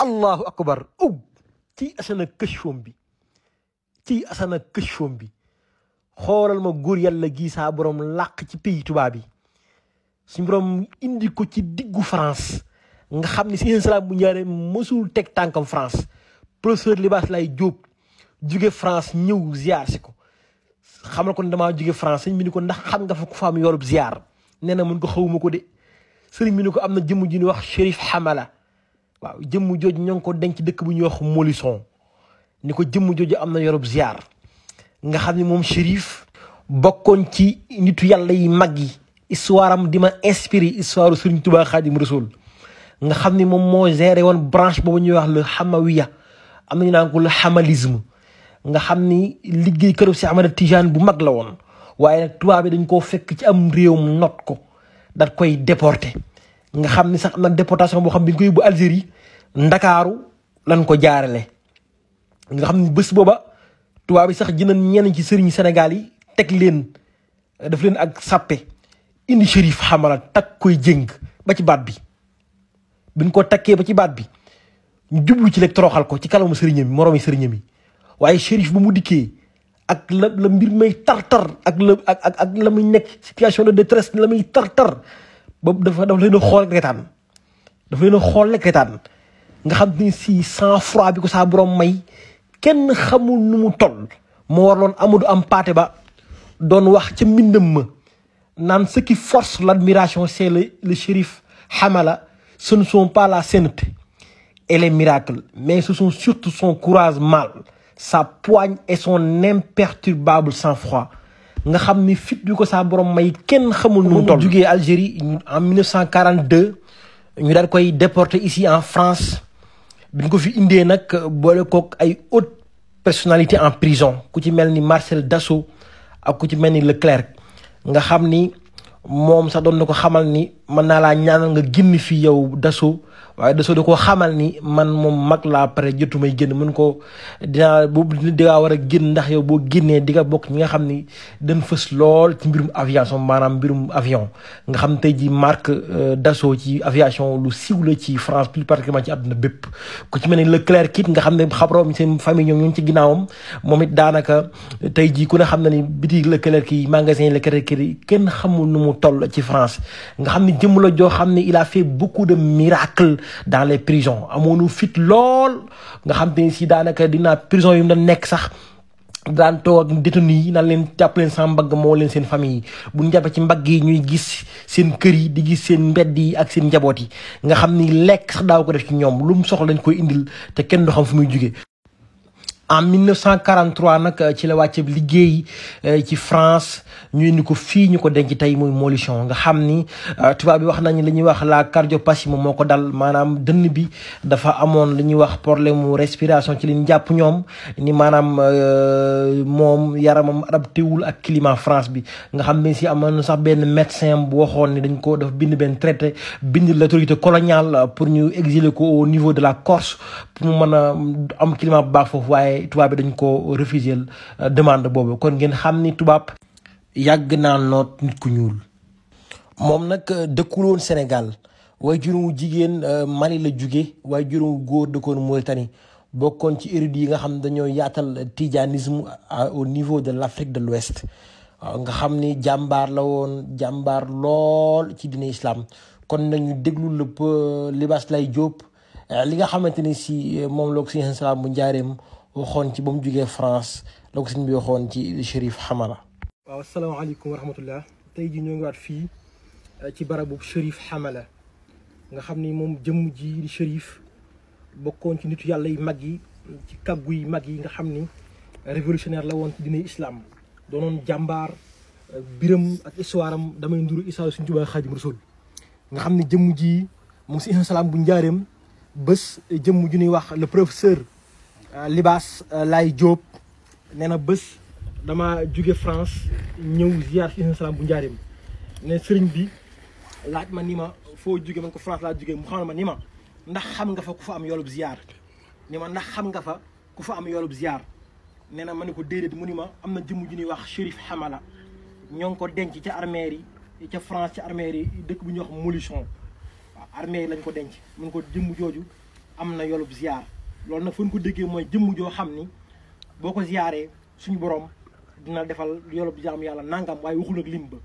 allahu akbar ci asana këchfom bi xoolal ma góor yàlla gi saa borom làq ci pays tubaab bi suñu borom indi ko ci diggu France nga xam ni Sëriñ Salam bu Njaareem mësul teg tànkam France professeur Libaas Laay Jóob jóge France ñëw ziar si ko xamal ko ne damaa jóge France sëñ bi ni ko ndax xam nga fa ku fa am yoolub ziar nee na mun ko xawuma ko de sëriñ bi ni ko am na jëmm ji ñuy wax Chérif Hamala waaw jëmm jooju ñoo ngi ko denc dëkk bu ñuy wax Molisson ni ko jëmm jooju am na yoolub ziar nga xam ne moom Chérif bokkoon ci nitu yàlla yi mag yi histoire am di ma inspiré histoire Sëriñ Tuubaa Xaadim Rasuul nga xam ni moom moo géré woon branche boobu ñuy wax le Hamawiya am nañu naan ko le Hamalisme nga xam ni liggéey këru si Ahmad Tijaan bu mag la woon waaye nag tubaab bi dañ koo fekk ci am réewum not ko daat koy déporté nga xam ni sax am na déportation boo xam bi ñu koy yóbbu Algérie Ndakaaru lañ ko jaarale nga xam ni bés booba tubaab bi sax jënan ñenn ci sëriñ Sénégal yi teg leen daf leen ak sàppe indi Chérif Hamala takk koy jëng ba ci baat bi biñ ko takkee ba ci baat bi ñu jublu ci rek toroxal ko ci kanamu sëriñam yi moroomi sëriñam yi waaye Chérif bu mu dikkee ak la mbir may tar-tar ak la muy nekk situation de détresse la muy tar-tar boobu dafa leen a xool rek retaan nga xam ni si sang froid bi ko saa borom may kenn xamul nu mu toll moo warloon Amadou Hampâté Bâ doon wax ca mbindam ma naan ce qui force l'admiration c'est le Chérif Hamala ce ne sont pas la sainteté et les miracles mais ce sont surtout son courage mâle sa poigne et son imperturbable sang-froid nga xam ni fit bi ko saa borom may kenn xamul nu mu toll. Jugee Algérie en 1942 ñu daal koy déporté ici en France bi ñu ko fi indee nag boole kook ay hautes personnalités en prison ku ci mel ni Marcel Dassault ak ku ci mel ni Leclerc nga xam ni moom sax doon na ko xamal ni mën naa laa ñaanal nga génn fii yow Dassault waaye Dassault da koo xamal ni man moom mag laa pare jotu may génn mën ko dinaa war a génn ndax yow boo génnee di nga bokk ñi nga xam ni dañ fës lool ci mbirum aviation maanaam mbirum avion nga xam tey ji marque Dassault ci aviation lu siiw la ci France plus particulièrement ci àdduna bépp ku ci mel ni Leclerc kit nga xam ne xabaroom seen famille ñoom ñoo ci ginnaawam moom it daanaka tey ji ku ne xam na ni bitig Leclerc yi magasin Leclerc yi kenn xamul nu mu toll ci France nga xam ni jëmm la joo xam ne il a fait beaucoup de miracles dans les prisons amoonu fit lool nga xam te ni si daanaka dinaa prison yu mu doon nekk sax daan toog ak détenu yi naan leen jàpp leen sa mbagg moo leen seen famille yi bu ñu jàppee ci mbagg yi ñuy gis seen kër yi di gis seen mbedd yi ak seen njaboot yi nga xam ni lekk sax daaw ko def ci ñoom lu mu soxla lañ koy indil te kenn du xam fu muy jugee. En 1943 nag ci la wàcce liggéey ci France ñu indi ko fii ñu ko denc tey muy Molisson nga xam ni tubaab bi wax nañ li ñuy wax la cardiopathie moom moo ko dal maanaam dënn bi dafa amoon li ñuy wax problème mu respiration ci li ñu jàpp ñoom ni maanaam moom yaramam adapté wul ak climat France bi nga xam ne si amoon na sax benn médecin bu waxoon ni dañ ko def bind benn traité bind l'autorité coloniale pour ñu exiler ko au niveau de la Corse pour mu mën a am climat bu baax foofu waaye tubaab bi dañ ko refuser demande boobu kon ngeen xam ni tubaab yàgg naa noot nit ku ñuul. moom nag dëkkul woon Sénégal waaye juróomu jigéen Mali la jóge waaye juróomu góor dëkkoon Mauritanie bokkoon ci érudits yi nga xam ne dañoo yaatal tijanisme au niveau de l'Afrique de l'Ouest waaw nga xam ni jàmbaar la woon jàmbaar lool ci diine islam kon nañu déglu le Libaas Laay Jóob li nga xamante ni si moom la ko Sëriñ Salam bu Njaareem waxoon ci ba mu jógee France la ko sëñ bi waxoon ci Chérif Hamala. waaw asalaamaaleykum wa rahmatullah tey jii ñoo ngi waat fii ci barabu Chérif Hamala nga xam ni moom jëmm ji di Chérif bokkoon ci nitu yàlla yi mag yi ci kàggu yi mag yi nga xam ni révolutionnaire la woon ci diine islam doonoon jàmbaar biram ak histoire am damay nduru histoire Sëriñ Tuubaa Xaadimu Rasuul nga xam ni jëmm ji moom Sëriñ Salam bu Njaareem bés jëmm ju ñuy wax le professeur Libaas Laay Jóob nee na bés dama jóge France ñëw ziar Sëriñ Salam bu Njaareem ne sëriñ bi laaj ma ni ma foo jóge man ko France laa jóge mu xam ma ni ma ndax xam nga fa ku fa am yoolub ziar ni ma ndax xam nga fa ku fa am yoolub ziar nee na ma ne ko déedéet mu ni ma am na jëmm ju ñuy wax Chérif Hamala ñoo ngi ko denc ca armeer yi ca France ca armeer yi dëkk bu ñuy wax Molisson waaw armeer yi lañ ko denc mun ko jëmm jooju am na yolub ziar loolu nag fu ñu ko déggee mooy jëmm joo xam ni boo ko ziaree suñu borom dina defal yolub jaamu yàlla nangam waaye waxul ak lim ba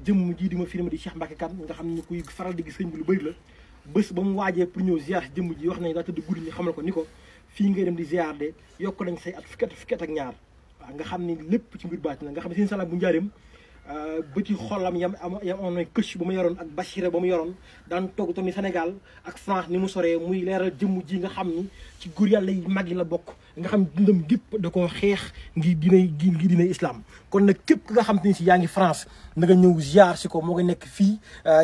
jëmm jii di ma firma di Cheikh Mbacké Kane nga xam ni kuy faral di gis sëñ bi lu bëri la bés ba mu waajee pour ñëw ziar si jëmm ji wax nañ daa tëdd guddi ñu xamal ko ni ko fii ngay dem di ziar de yokk nañ say at fukki at ak ñaar waaw nga xam ni lépp ci mbir baati na nga xam ne seen salaam bu njaareem bëti xolam yam amoon na këcc ba mu yoroon ak Bachira ba mu yoroon daan togg toog ni Sénégal ak France ni mu soree muy leeral jëmm ji nga xam ni ci góor yàlla yi mag yi la bokk nga xam dundam gépp da koo xeex ngir dinay islam kon nag képp nga xam te ni si yaa ngi France na nga ñëw ziar si ko moo nga nekk fii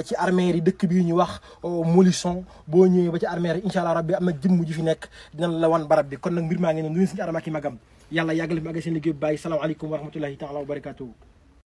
ci armère yi dëkk bi ñu wax Molisson boo ñëwee ba ci armère yi incha allah rabbi am na jëmm ji fi nekk dina la wan barab bi kon nag mbir maa ngi ne nuyu suñu arama ki magam yàlla yàggale fi àgg seen liggéey bu bàyyi salaamaaleykum wa rahmatullahi taala wa barakatuhu